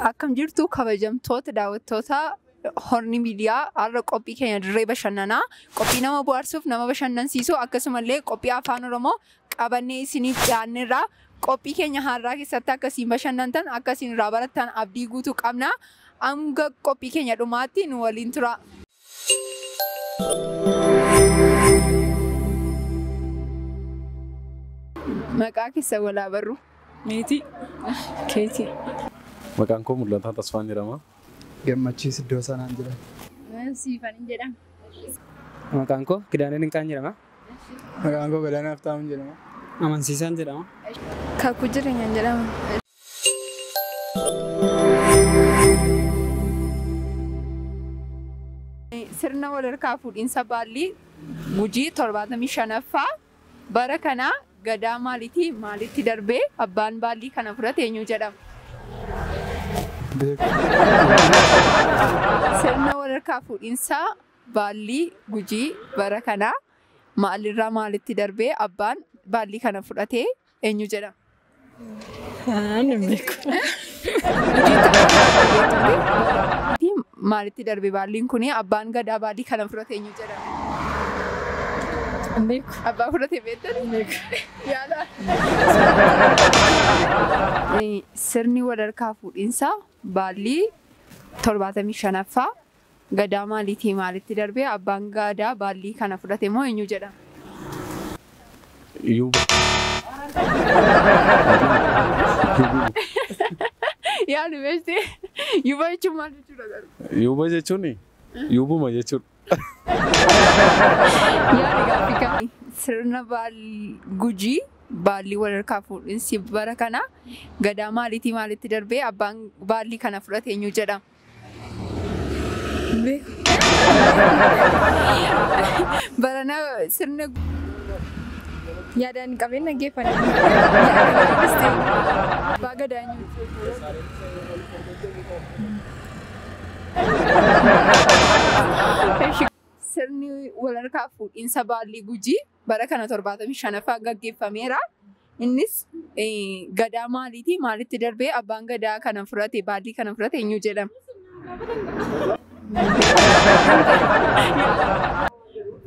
Akkam jirtu kabajamtoota daawwattoota Horni Miidiyaa, har'a qophii keenya dirree bashannanaa, qophii nama bohaarsuuf nama bashannansiisu, akkasumallee qophii afaan Oromoo qabannee isiniif dhiyaanneerra. Qophii keenya har'aa keessatti akkasiin bashannantan, akkasiin irraa barattan abdii guutuu qabna. Hanga qophii keenya dhumaatti nu waliin tura. Maqaa keessa walaa barru. Meetii. Keetii. Maqaan koo Mul'ataa Tasfaan jedhama. Gammachiis iddoo sanaan jedhama. Siifanin jedhama. Maqaan koo Kidaanee Dinqaan jedhama. Maqaan koo Galaanaa Haftaamuun jedhama. Amansiisaan jedhama. Kakuu jireenyaan jedhama. Sirna walharkaa fuudhinsa baallii Gujii 75ffaa bara kanaa gadaa maaliitii maalitti darbee abbaan baallii kana fudhate eenyu jedhama? Beeku. Sirna walharkaa fuudhinsa baallii Gujii bara kanaa maalirraa maalitti darbee abbaan baallii kana fudhate eenyu jedhama? Ani hin beeku. Maalitti darbe baalliin kuni, abbaan gadaa baallii kana fudhate eenyu jedhama? Hin beeku. Abbaa fudhate beektani? Hin beeku. Yaala. Sirni walharkaa fuudhinsa baallii 75ffaa gadaa maaliitii maalitti darbee abbaan gadaa baallii kana fudhate immoo eenyu jedhama? Yuuba. Yaali beekti. Yuuba jechuun maal jechuudha garuu? Yuuba jechuun yuubuma jechuudha. Yaali gaaffii kan. Sirna baallii Gujii baallii walharkaa fuudhinsi bara kana gadaa maaliitii maalitti darbee abbaan baallii kana fudhate eenyu jedhama? Hin beeku. Barana sirna Yaadaan qabeen dhaggeeffanne. Abbaa gadaa eenyu? Sirni walharkaa fuudhinsa baallii Gujii bara kana 75ffaa gaggeeffameera. Innis gadaa maaliitii maalitti darbee abbaan gadaa kana fudhate, baallii kana fudhate eenyu jedhama?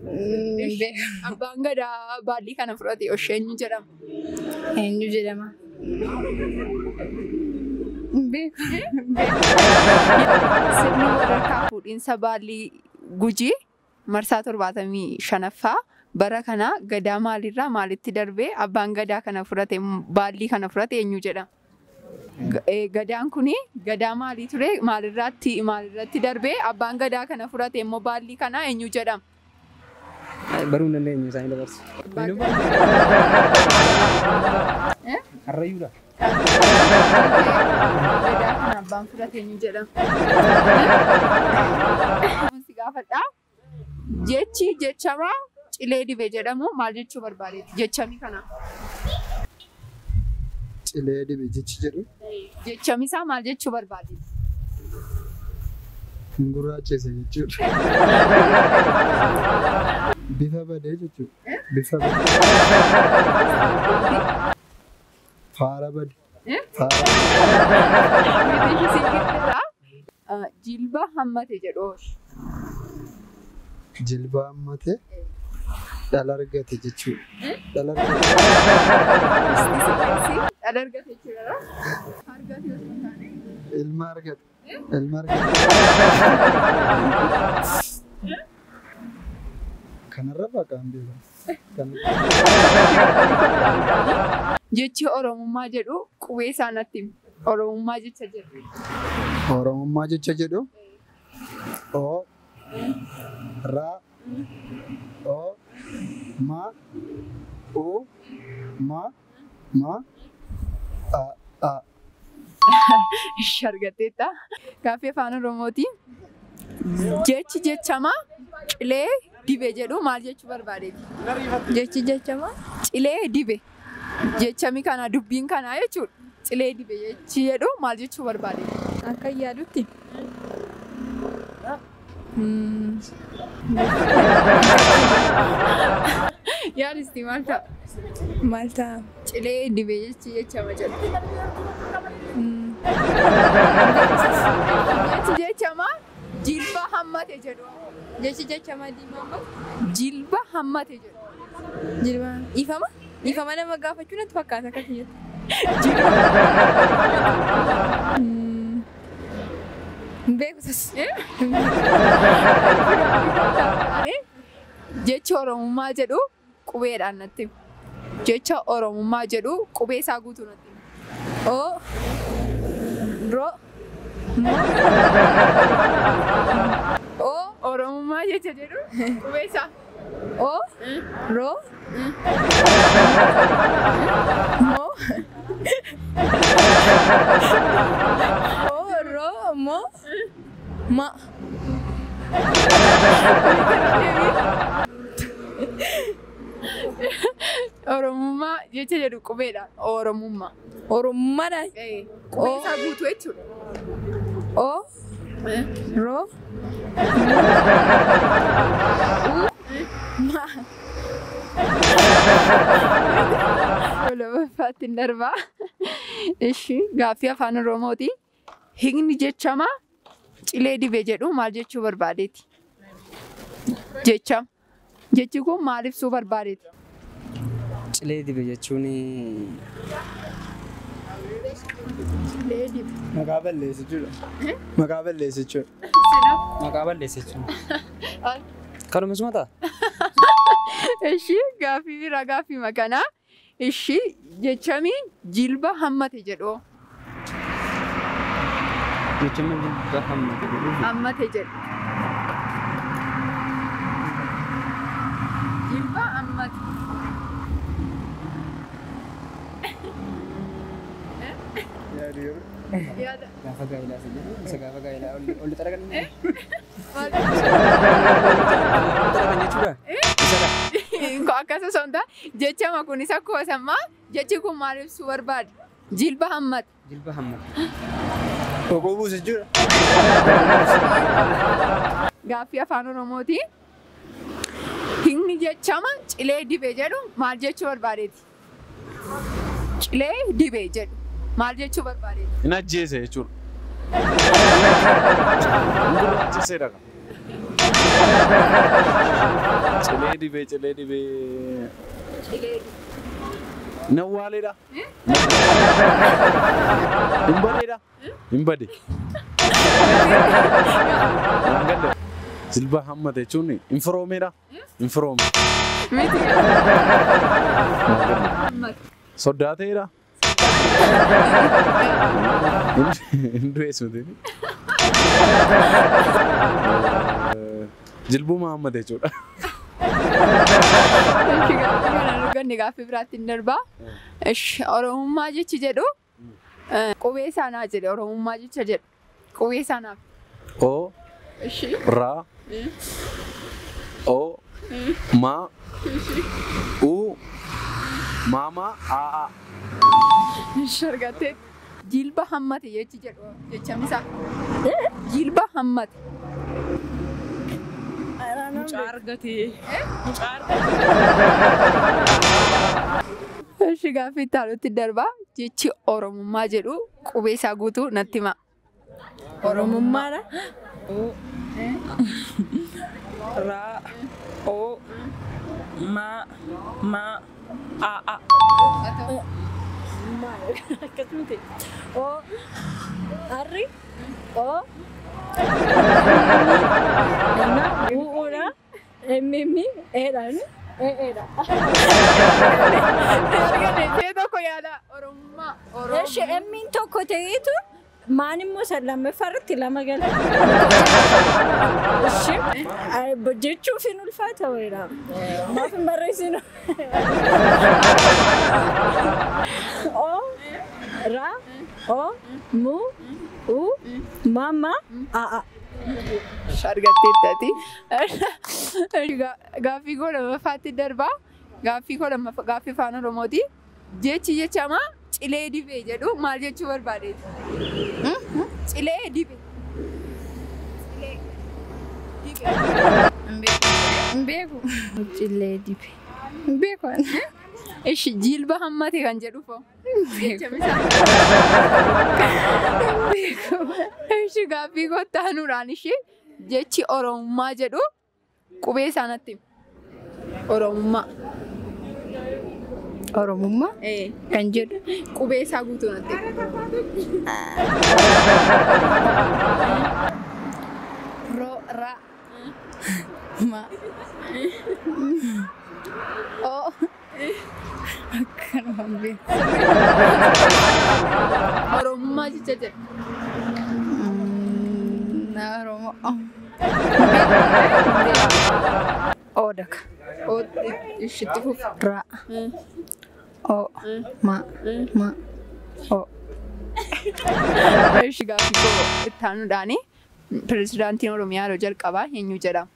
Hin beeku. Abbaan gadaa baallii kana fudhate oshee eenyu jedhama? Eenyu jedhama? Hin beeku. Sirni walharkaa fuudhinsa baallii Gujii marsaa 75ffaa bara kana gadaa maalirraa maalitti darbee abbaan gadaa kana fudhate, baallii kana fudhate eenyu jedhama? Gadaan kuni gadaa maalii ture, maalirraatti maalirratti darbee abbaan gadaa kana fudhate immoo baallii kana eenyu jedhama? Baruu hin dandeenyu isaanii dabarsu. Harrayyuudha. Gadaa kana abbaan fudhate eenyu jedhama? Si gaafadhaa. Jechi jechama cilee dibe jedhamu maal jechuu barbaadeeti? Jechami kana. Cilee dibe jechi jedhu Jechami isaa maal jechuu barbaadeeti? Hin gurraacheessa jechuudha. Bifa badee jechuudha. Bifa badee. Faara bade. Faara. Jilba hammate jedhu. Jilba hammate dhala argate jechuudha. Dhala argate. Dhala argate jechuudha. Argate osoo hin taane. Ilma argate. Ilma argate. Kanarra maqaan beekamu. Jechi Oromummaa jedhu qubee isaa natti himi. Oromummaa jecha jedhu. Oromummaa jecha jedhu O R O M U M M A A. Ishi argatteetta. Gaaffii afaan Oromooti. Jechi jechama cilee dibe jedhu maal jechuu barbaadeeti? Jechi jechama Cilee dibe. Jechami kana, dubbiin kana jechuudha. Cilee dibe jechi jedhu maal jechuu barbaadeeti? Akka yaadutti. Yaalisti maal ta'a? Maal ta'a? Cilee dibee jechi jechama jedhu. Jechi jechama jilba hammate jedhu. Jechi jechama diimaa hammate? Jilba hammate jedhu. Jilba ifama? Ifama nama gaafachuu natti fakkaata akka kiyyatti. Hin beeku tas. Jechi Oromummaa jedhu qubeedhaan natti himi. Jecha Oromummaa jedhu qubee isaa guutuu natti himi. O Ro Mo O Oromummaa jecha jedhu qubee isaa. O Ro Mo O Ro Mo Ma. Oromummaa jecha jedhu qubeedhaan. Oromummaa. Oromummaadhaan. Qubee isaa guutuu jechuudha. O Ro U Ma. Lamaffaatti hin darbaa. Ishi gaaffii afaan Oromooti. Hiikni jechama cilee dibee jedhu maal jechuu barbaadeeti? Jechama. Jechi kun maal ibsuu barbaadeeti? Cilee dibe jechuun Cilee dibe. Maqaa balleessu jechuudha. Maqaa balleessu jechuudha. Maqaa balleessu jechuudha. Kanuma suma ta'a? Ishi gaaffii biraa gaaffii makanaa. Ishi jechami jilba hammate jedhu. Jechami jilba hammate jedhu. Hammate jedhu. Jilba hammate. Yaada. Gaafa gaa'elaa isa jedhu isa gaafa gaa'elaa ol xaragan. Maal? Xaragan jechuudha. Isadha. Akkas osoo hin taane jechama kunis akkuma sammaa jechi kun maal ibsuu barbaade? Jilba hammate. Jilba hammate. Boqoo buusu jechuudha. Gaaffii afaan Oromooti. Hiikni jechama cilee dibee jedhu maal jechuu barbaadeeti? Cilee dibee jedhu maal jechuu barbaadeeti? Hin ajjeese jechuudha. Hin gurraachiseedha. Cilee dibee cilee dibee. Cilee dibee. Hin awwaaleedha. Hin badeedha. Hin bade. Jilba hammate jechuun hin firoomeedha. Hin firoome. Miti. Hammate. Soddaa ta'eedha. Hin du'ees miti. Jilbuma hammate jechuudha. Gaaffii kana arganne gaaffii biraatti hin darbaa. Oromummaa jechi jedhu qubee sanaa jedhe Oromummaa jecha jedhu qubee sanaaf. O Ra O Ma U Mama A A. Argattee jilba hammate jechi jedhu jechamisaa. Jilba hammate. Mucaa argatee. Mucaa argatee. Ishi gaaffii itti aanutti darbaa jechi Oromummaa jedhu qubee isaa guutuu natti hima. Oromummaadha. O Ra O Ma Ma A A. Akkasumatti. O R O N U U dha. M M E dha. E E dha. Arganne tokko yaada Oromummaa. Eshi M'n tokko ta'eetu maan immoo isa lammaffaa irratti lama gala. Eshi jechuuf hin ulfaata wayiidha. Maaf hin barreessinu. O R O M U M M A A. Argatteettati. Gaaffii koo lammaffaatti darbaa. Gaaffii koo lammaffaa gaaffii afaan Oromooti. Jechi jechama cilee dibee jedhu maal jechuu barbaadeeti? Cilee dibee. Cilee dibee. Hin beeku. Cillee dibe. Hin beeku. Ishi jilba hammate kan jedhu foo. Hin beeku. Ishi gaaffii kottaanuudhaan ishi jechi Oromummaa jedhu qubee isaanatti himi. Oromummaa. Oromummaa kan jedhu Qubee isaa guutuu natti himi. Ro ra ma o akkanuma hin beeku. Oromummaa jecha jedhu. Oromoo. Oodaka. O ishitti fufi. Ra. O. Ma. Ma. O. Ishi gaaffii koo itti aanuudhaani pirezidaantiin Oromiyaa yeroo jalqabaa eenyu jedhama?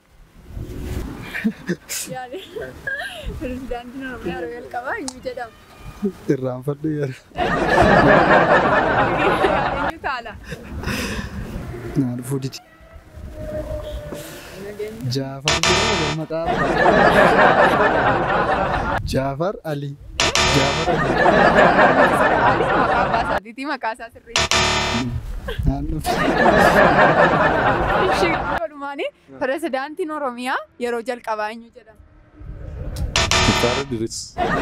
Pirezidaantiin Oromiyaa yeroo jalqabaa eenyu jedhama? Irraanfadhu yeroo. Eenyu taala? Naa dhufuu didi. Jaafar jedhama maqaa abbaa. Jaafar Ali. Jaafar Ali. Ali maqaa abbaa isaatiiti maqaa isaa sirrii. Naan dhufu. Ishi godhumaani pirezidaantiin Oromiyaa yeroo jalqabaa eenyu jedhama? Muktaar Idris. Yeroo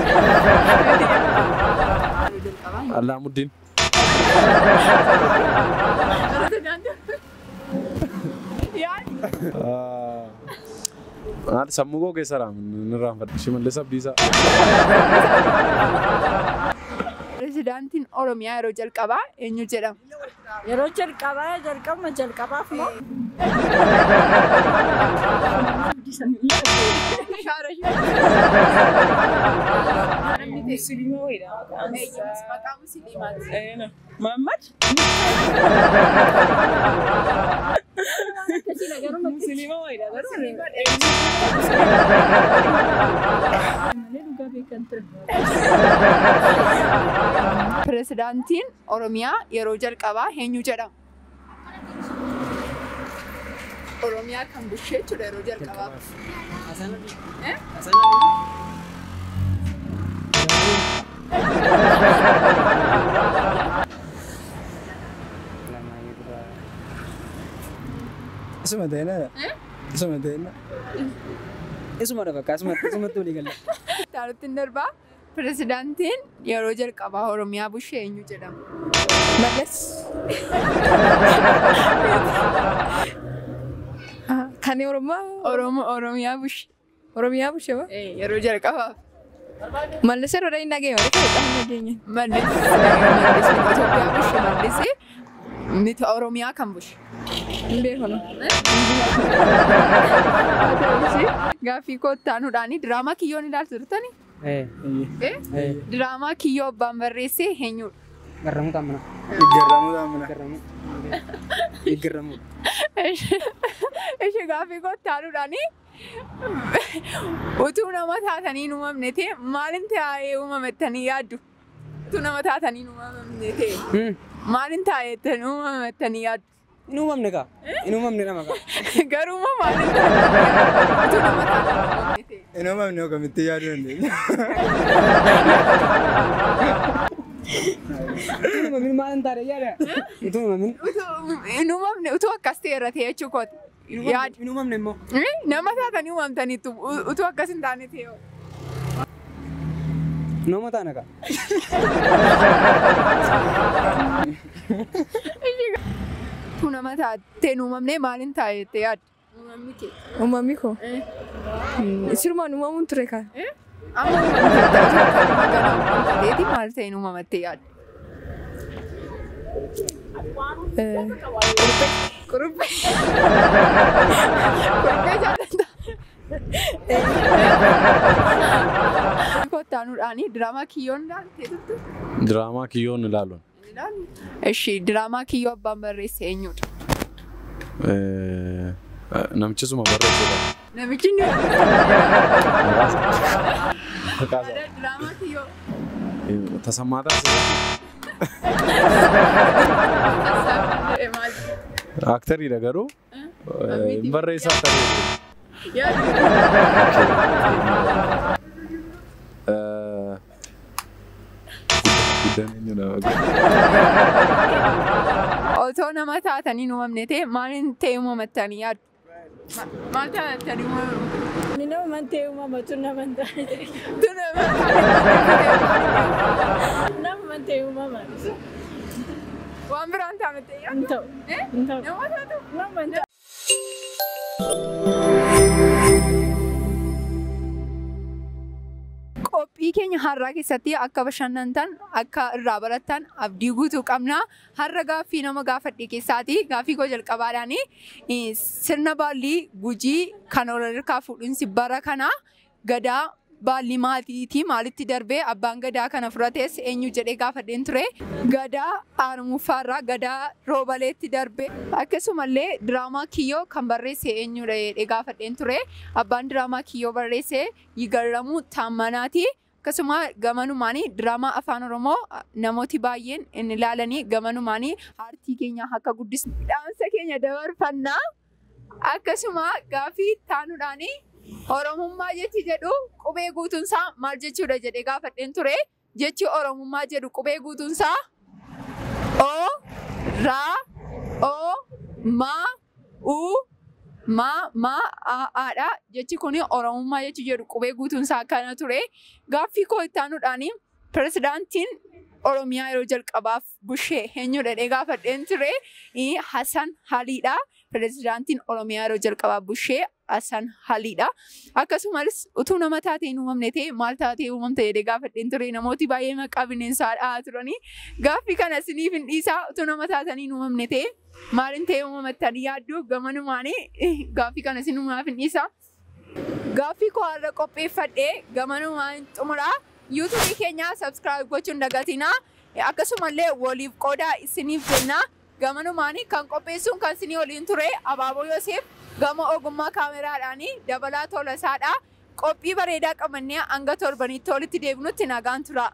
jalqabaa eenyu? Alaamuddin. Pirezidaantiin Yaani Maal sammuu koo keessa inni irraanfadhe. Shimallis Abdiisaa. Pirezidaantiin Oromiyaa yeroo jalqabaa eenyu jedhama? Yeroo jalqabaa jalqabuma jalqabaaf moo? Shaara Musliima wayiidha maqaan isaa. Maqaa Musliimaati. Muhammad? Musliima wayiidha garuu. Malee dhugaa beekan ture. Pirezidaantiin Oromiyaa yeroo jalqabaa eenyu jedhama? Oromiyaa kan bulche jechuudha yeroo jalqabaaf. Isuma ta'ina. Isuma ta'ina. Isuma dha bakka isumatti walii galla. Taanutti hin darbaa. Pirezidaantiin yeroo jalqabaa Oromiyaa bulche eenyu jedhama? Mallas. Kan Oromoo Oromoo Oromiyaa bulche. Oromiyaa bulche moo? Yeroo jalqabaaf. Mallas yeroo hin dhageenye malee kan hin dhageenye. Mallas Mallas Itoophiyaa bulche Mallas miti Oromiyaa kan bulche. Hin beeku. Gaaffii kottaanuudhaani diraamaa kiyyoon ilaaltu turtani? Diraamaa kiyyoo abbaan barreesse eenyudha? Garramuu Taammanaa. Garramuu Taammanaa. Garramuu. Garramuu. Ishee gaaffii kottaanuudhaani utuu nama taatanii hin uumamne ta'e maalin taa'ee uumamettanii yaaddu? Utuu nama taatanii hin uumamne ta'e maalin taa'ee uumamettanii yaaddu? Hin uumamne kaa. Hin uumamne nama kaa. Garuu immoo maalin taa'ee utuu nama taatanii hin uumamne ta'e? Hin uumamne akkamitti yaaduu dandeenya? Utuu hin uumamin maalin taate yaada? Utuu hin uumamin. Utuu hin uumamne utuu akkas ta'e irra ta'e jechuu kooti. Yaadi. Hin uumamne immoo. Nama taatanii uumamtaniitu utuu akkas hin taane ta'e. Nama taana kaa. Utuu nama taatee hin uumamne maalin taa'e jettee yaadda? Uumamni kee. Uumamni koo. Sirumaan uumamuun ture kan. Amma uumamtee utuu akkanuma gara uumamteeti maal ta'een uumamattee yaadda? Quruphee. Quruphee jaallatta. Kottaanuudhaani diraamaa kiyyoon ilaaltee turte? Diraamaa kiyyoon ilaaluun. Ishi diraamaa kiyyoo abbaan barreesse eenyudha? Namichi suma barreessedha. Namichi inni Maqaa isaa. diraamaa kiyyoo Tasammaa Taasisaa. maal? Aktariidha garuu. Hin barreessaa aktarii. Guddaan eenyudha? Otoo nama taatanii hin uumamne ta'e maaliin ta'e uumamatanii yaaddu? Maal taatanii uumamu? Ani nama ta'e uumamatu nama hin taane. Tu nama taatanii. Nama ta'e uumamatu. Waan biraan taane ta'e Hin yaaddu? ta'u. Hin ta'u. Nama taatu? Nama hin ta'u. Qophii keenya har'aa keessatti akka bashannantan, akka irraa barattan abdii guutuu qabna. Har'a gaaffii nama gaafadhe keessaati. Gaaffii koo jalqabaadhaani sirna baallii Gujii kan ol harkaa fuudhinsi bara kana gadaa baallii maatiitii maalitti darbee abbaan gadaa kana fudhates eenyu jedhee gaafadheen ture. Gadaa Aanumuffaarraa gadaa Roobaleetti darbe. Akkasumallee diraamaa Kiyyoo kan barreesse eenyudha jedhee gaafadheen ture. Abbaan diraamaa Kiyyoo barreesse Yigarramuu Taammanaati. Akkasuma gamanumaanii diraamaa Afaan Oromoo namooti baay'een inni ilaalanii gamanumaanii aartii keenya akka guddisnu dhaamsa keenya dabarfannaa. Akkasuma gaaffii taanuudhaanii Oromummaa jechi jedhu qubee guutuunsaa maal jechuudha jedhee gaafadheen ture. Jechi Oromummaa jedhu qubee guutuunsaa O R O M U M M A A dha. Jechi kun Oromummaa jechi jedhu qubee guutuunsaa kana ture. Gaaffii koo itti aanuudhaanii pirezidaantiin Oromiyaa yeroo jalqabaaf bushee eenyudha jedhee gaafadheen ture. Hasan Aliidha. Pirezidaantiin Oromiyaa yeroo jalqabaaf bushee Hasan Aliidha. Akkasumas utuu nama taatee hin uumamne ta'e maal taatee uumamte jedhee gaafadheen ture. Namooti baay'ee maqaa bineensaa dha'aa turanii. Gaaffii kana isiniif hin dhiisaa, utuu nama taatanii hin uumamne ta'e maaliin ta'e uumamatanii yaaddu? Gamanumaanii gaaffii kana isinumaaf hin dhiisaa. Gaaffii koo har'a qopheeffadhee gamanumaan xumuraa. Yuutuubii keenya subscribe gochuun dagatinaa. Akkasumallee waliif qoodaa isiniif jenna. Gamanumaanii kan qopheessuun kan isinii waliin ture Abaaboo Yoseef, gama ogummaa kaameraadhaanii Dabalaa Tolasaadha. Qophii bareedaa qabannee hanga torbanitti walitti deebinutti nagaan tura.